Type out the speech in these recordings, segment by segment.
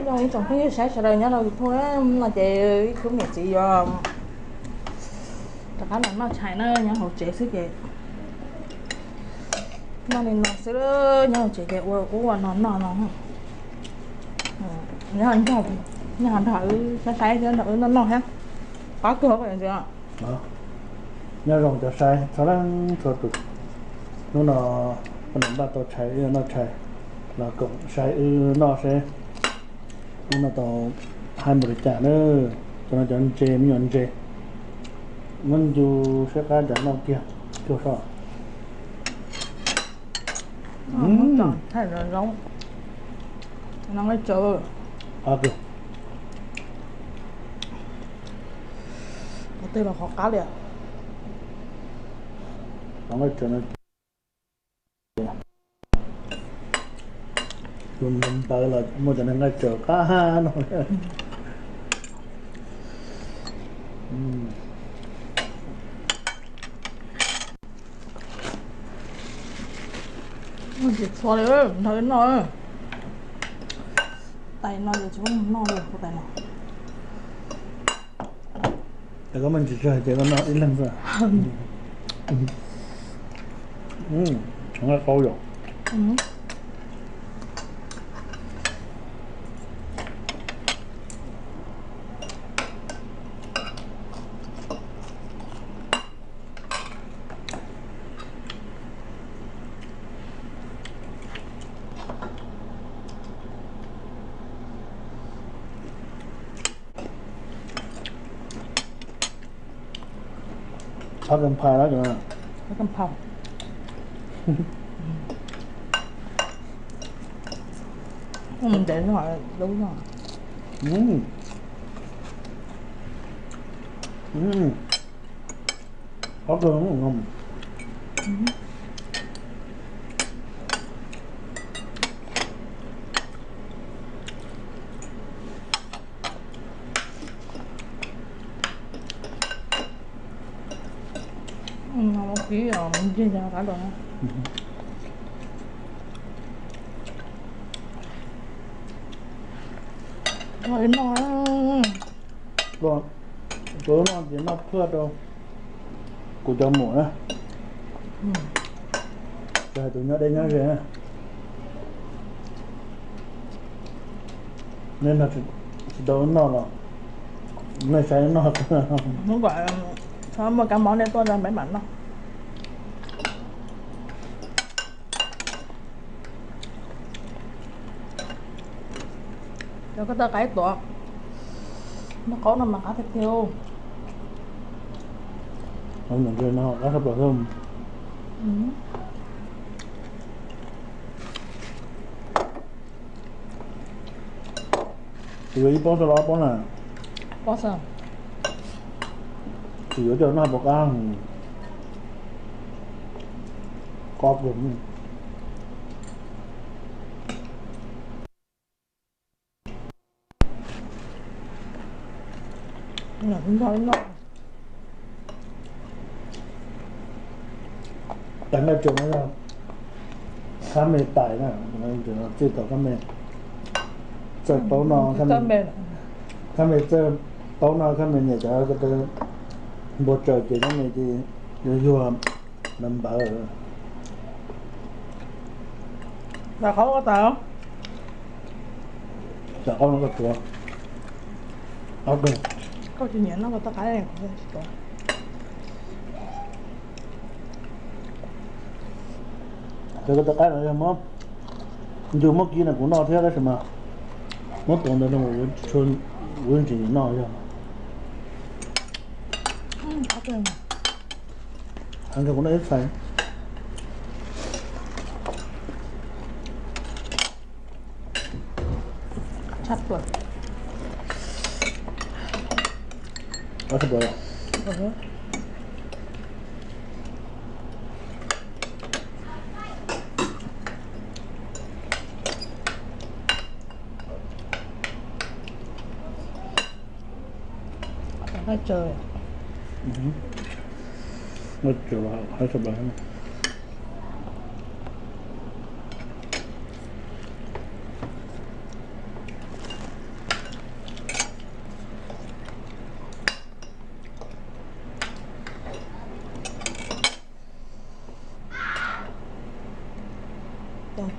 Zoo ib tsoom phooj ywg saib sawv daws nyob rau YouTube no ces ib khub niam txiv yuav rov qab los noj tshais na, nyob hauv tsev xwb ces noj li no xwb, nyob hauv tsev ces ua ub ua no noj no. Nyob nrog wb saib saib thiab nrog wb noj noj thiab. Qab kawg ntxiv. Nyob zoo cov saib txhua leej txhua tus, hnub no poj niam npaj tau tshais wb noj tshais, los koom saib wb noj seb hnub no tau hais npaum li cas na. Cov no cov ntses, me nyuam ntses, muab ncu saib qab cas noj kiag cuag soj. Thaij zoo zoo, no nqaij tsaws. Tej los qhov qab li. Tus ntawd los muaj cov nqaij tsaws qab no. Tsis txhua li, nrog wb noj. Tais no ces tsis muaj noj li tais no. Koj me ntsis tsawg ces koj noj ib leeg xwb. Nqaij qau yom. Phab kas phas na. Phab kas phas. Ntev no dub no. Qhov kawg. Kib ntse qab los. Noj, tus noj ces noj phaj rau kuv cov muam na, tsis hais tus nyob deb nyob ze na. Nej noj tsis tau noj los nej saib noj. Muaj kab mob nej tuaj rau peb mam noj. Cov koj tau qaib tuav, noj qaub no mas qab tiag tiag. Qab tshaj plaws xwb. Tus yuav ib pob xwb los ob pob na? Pob xwb. Tsis yuav coj noj puas qab. Qab kawg. Tais nqaij tsaws no yog khab me tais na, txij thaum khab me txawj paub no, khab me txawj paub no, khab me niam cov ko taw npua tsaws ces khab me ces yuag yuag npawv npawv. Tais qaub, tais qaub no koj tuav. Koj tsis nyiam noj koj tau qaib, tsis tuav. Koj tau qaib no yog muab ncu muab kib no kuv noj thiab tab sis mas muab tuav ntawd no kuv tsis nyiam noj yog. Kuv noj ib txhais. Tshaj plaws. Nqaij tsaws. Nqaij tsaws los qab tshaj plaws.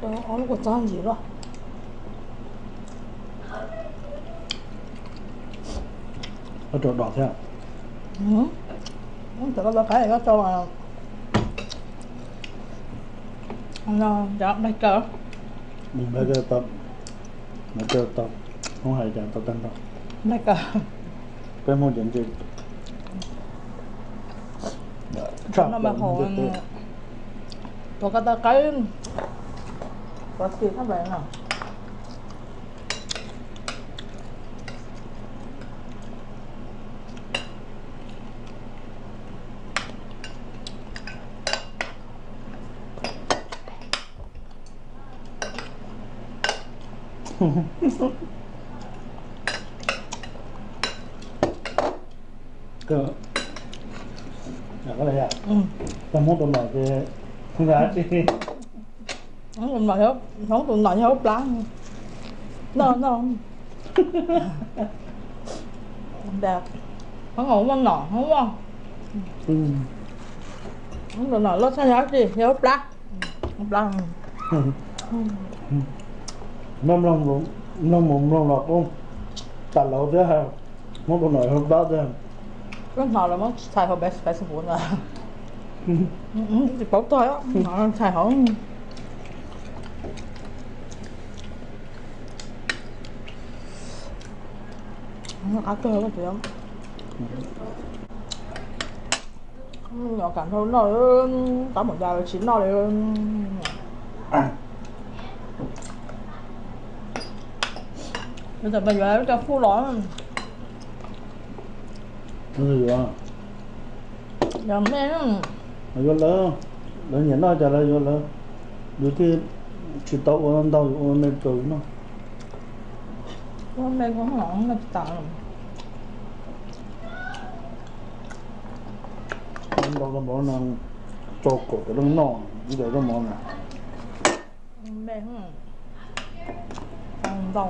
Ob lub kua txob ntsim luaj. Koj rau dos thiab. Cov koj tau qab koj rau. Nplaig kaw, nplaig kaw tau, nplaig kaw tau, Hmoob hais cas tau tag nrho. Nplaig kaw. Peb Hmoob ces ntse. Tshaj no mas plaws hauv ntiaj teb. Tuav koj tau qab, tuav xim thaj plaws no. Tau Hmoob tus nom ces, Hmoob tus nom yog hauv plab. No no. Hmoob muaj nom, Hmoob muaj, Hmoob tus nom loj tshaj yog dab tsi? Yog hauv plab. Hauv plab. Mloog mus mloog los kuj tas laus thiab, Hmoob tus nom yog hauv plab thiab. Koj hnov lawv muab txhais hauv Facebook na. Tsis paub txog, txhais hauv. Qab kawg, nyuam qab nrhau noj, tab mus da tsis noj li. Yuav tam yuav cov fuj los. Yuav me, yuav lawv, lawv nyiam noj cas lawv yuav lawv, yus thiaj tsis tau ua ntau, yus ua me rau yus noj. Ua me kuv noj tsis tas. Ntau rau mov no, rau kaum tawm leej noj ib daim zaub mov na. Me, tau ntau.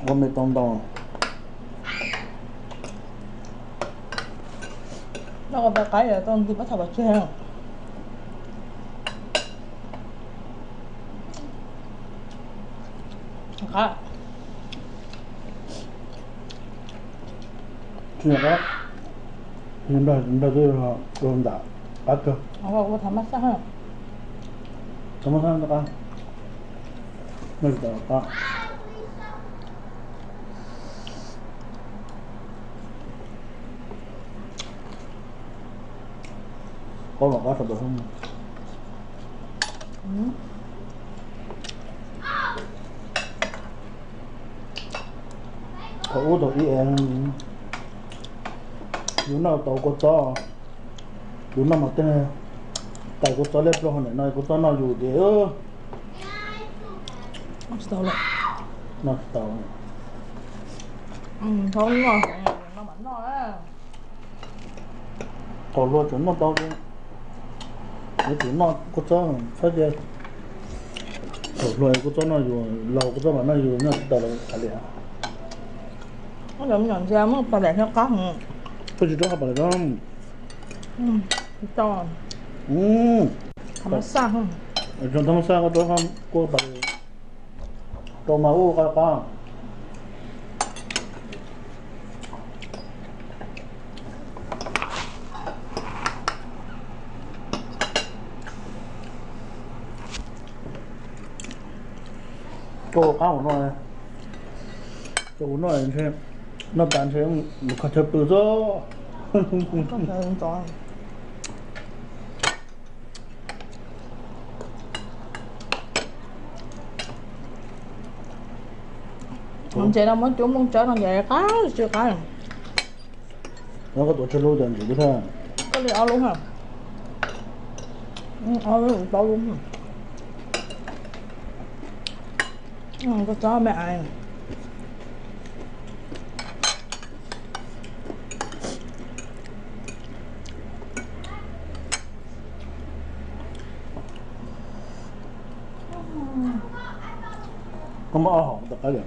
Ua me tau ntau. Noj ua tau qaib tau nti pab txhais pov tseg. Qab. Tsis yog qab, nplog twb ua ntam qab kawg. Ua thav mab xaj, thav mab xaj qab, noj tsis tau qab. Qaub los qab tau. Thaum ub thaum ib, yus noj tau kua txob, yus noj mas tej tais kua txob liab ploog, hauv ntawm no kua txob noj yus ces noj tsis tau. Noj tsis tau. Thaum hluas tseem noj tau, yuav tsum noj kua txob txhob cia. Thaum hluas kua txob noj yus, laus kua txob mam noj yus, noj tsis tau lawm hais li. Koj tsis rau qhov pas lawm. Thav mab xaj, thav mab xaj koj rau kua pas rau mas ua qab qab. Rau qab ua no, rau ua no ntshe, noj tas ntshe mus kho chaw pw xwb. Ntses no muab cub nplooj tsawb no ces qab tsis qab. Koj tuav tsawg lub cov ntses thiab? Koj li ob lub ha. Ob lub, plaub lub. Koj txob me ais. Koj muab ob hom rau qab li.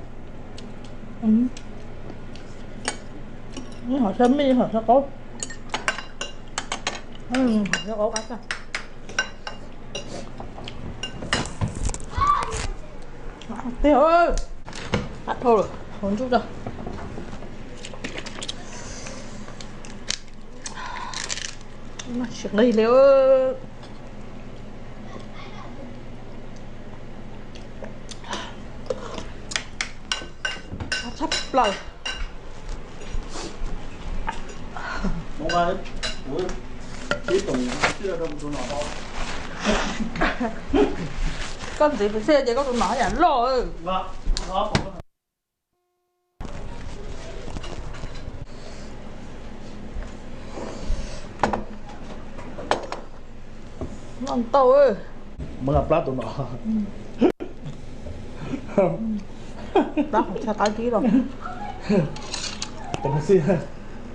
Ib hom sab mij, ib hom sab qaub. Sab qaub qab tag. Tiag, qab dhau lawm, hauv ntuj tso. Tsis nqig li. Tshaj plaws. Koj ntxiv pes xij ces koj tus nom yam loj. Noj tau. Muab plab tus nom. Plab qhov tshaj qab dib los. Tus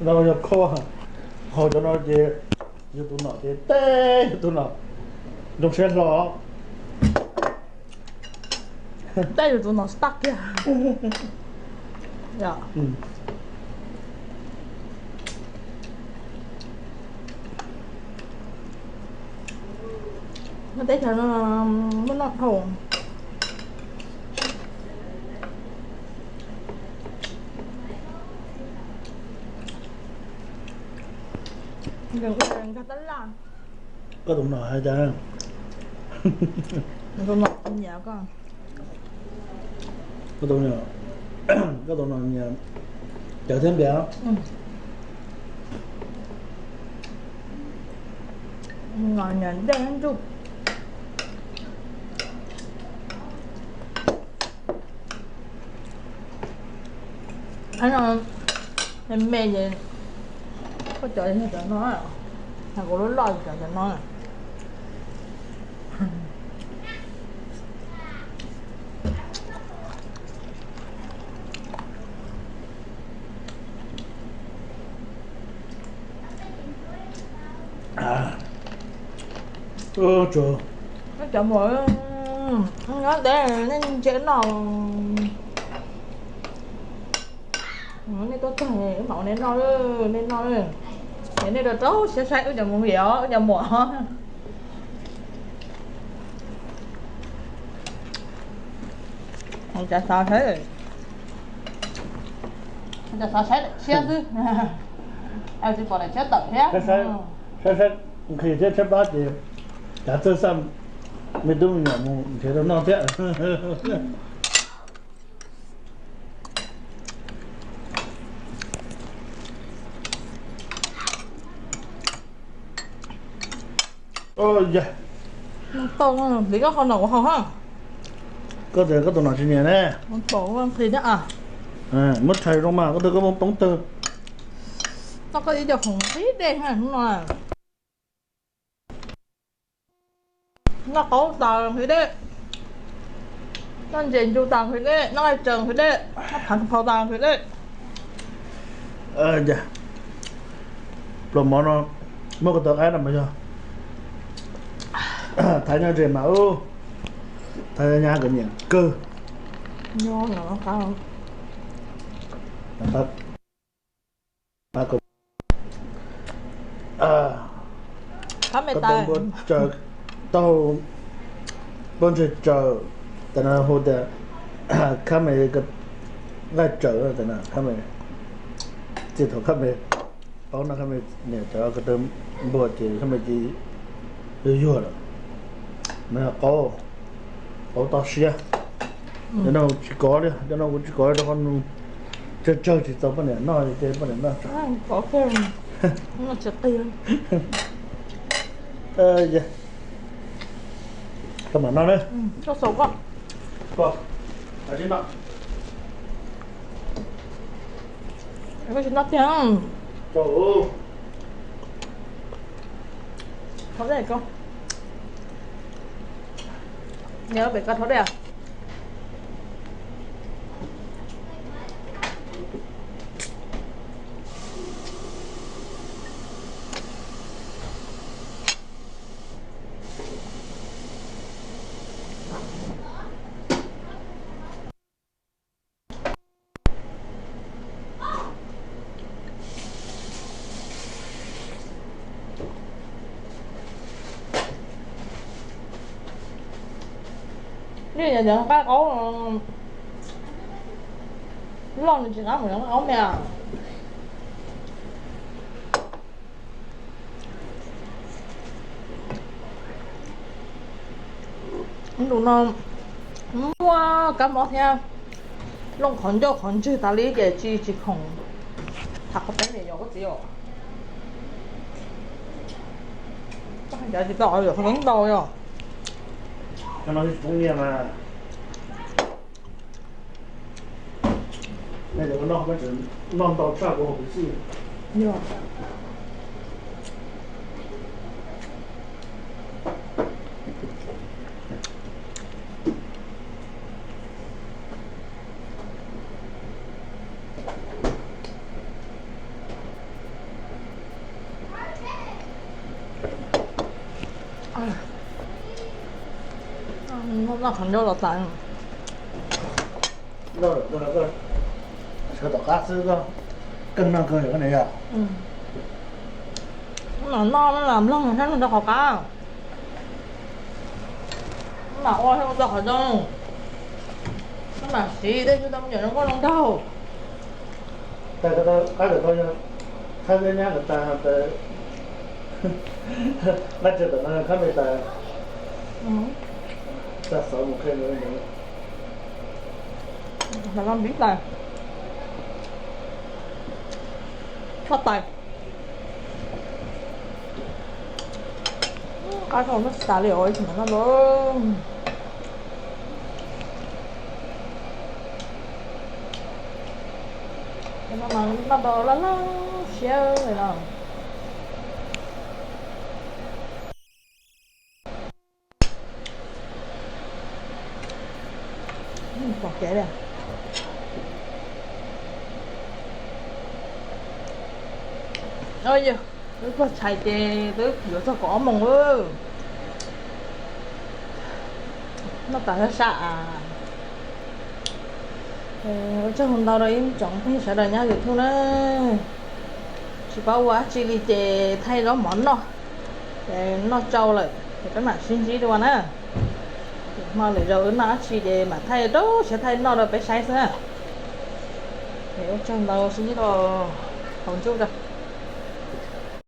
no yog kho, haus cov no ces yus tus nom ces teb yus tus nom zoo siab hlo. Teb yus tus nom stuck kiag. Teb chaws no muaj noj dhau. Nkag tab laj. Koj tus nom hais cas? Tus nom nyiam koj. Koj tus nom, koj tus nom nyiam cawv thiab npias. Nom nyiam dej thiab ntsuj. Me me ces koj cov cov no, kuv lub loj cov cov no. Cov muam, nyob ntev nej ntsia noj. Nej tuaj txog wb mam ua nej noj, nej noj. Es nej rau rau siab saib wb cov movie os, wb cov muam. Cas xav saib, cas xav saib daim tshiab xwb. Tsis pom daim tshiab tawm thiab. Saib saib nqhis thiab tshaib plab ces cav txawj xaj me tub me nyuam mus nrhiav rau noj thiab. Tau, vim koj haus no kuv haus ha. Koj tias koj tus nom tsis nyiam ne. Muab tshais zoo mas koj twb koj muab poob tawg. Tau koj ib co khoom nqhis dej ha hnub no. Noj qaub tas nqhis dej, noj ntses ncu tas nqhis dej, noj qaij tsaws nqhis dej, noj phav phau tas nqhis dej. Pluas mov no muab ko taw qaib no mas yog thaiv nyob ze mas ub, thaiv nyab kom nyiam kawg. Ko taw npua tsaws, taub hau npua ntseg tsaws, tas no hu tias khab me nqaij tsaws, khab me, txij thaum khab me paub no khab me niam cov ko taw npua ces khab me cia yuag yuag lawm. No yog qaub, qaub toj siab. Cov no tsis kov li, cov no kuv tsis kov rau qhov nws tsawg tsawg tsis txaus poj niam noj ces poj niam noj tso. Koj mam noj na. Thov dej ko. Nyob pem ko thov dej. Yog cov nqaij qaub loj nws tsis qab mus cov nqaij qaub me. Ntu no muaj kab mob thiab, looj qhov ncauj qhov ntswg tas li ces tsis tsis khoom tham qhov teeb li yog koj txiv os. Cov tsis tau yog qhov teeb ntau yog. Noj ntau tshaj kuv hauv kuv xwb. Noj qhov ncauj los tas. Sawv tom qab xwb koj keej noj kawg yog koj niam yog. Mam noj mam mloog thiab rau qhov qab, mam ua thiab ua tau qhov zoo, mam siv tej tsis tau me nyuam zoo nkauj zoo nraug. Qab tom no yog qhab neb nyab kom tas tas, qab tsis tom no khab me tas. Tsa xov mus qhia. Los npib tais, tshoj tais. Qab tshoj no tsis tas li os, ib txhia noj los, noj tau laj laj siab li no. Pom kev li. Yog wb txog tshais ces twb yuav txog kaum ob moos lawm. Noj tas sab sab. Ua tsaug ntau rau ib tsoom phooj ywg sawv daws nyob YouTube na. Tsis paub ua dab tsi li ces thaij zaub mov noj, ces noj tsau lawm ces peb mam sib ntsib dua na. Hmo lwm zaus wb noj dab tsi ces mam thaij rau siab thaij noj rau peb saib xwb na. Es ua tsaug ntau, sib ntsib dua hauv YouTube.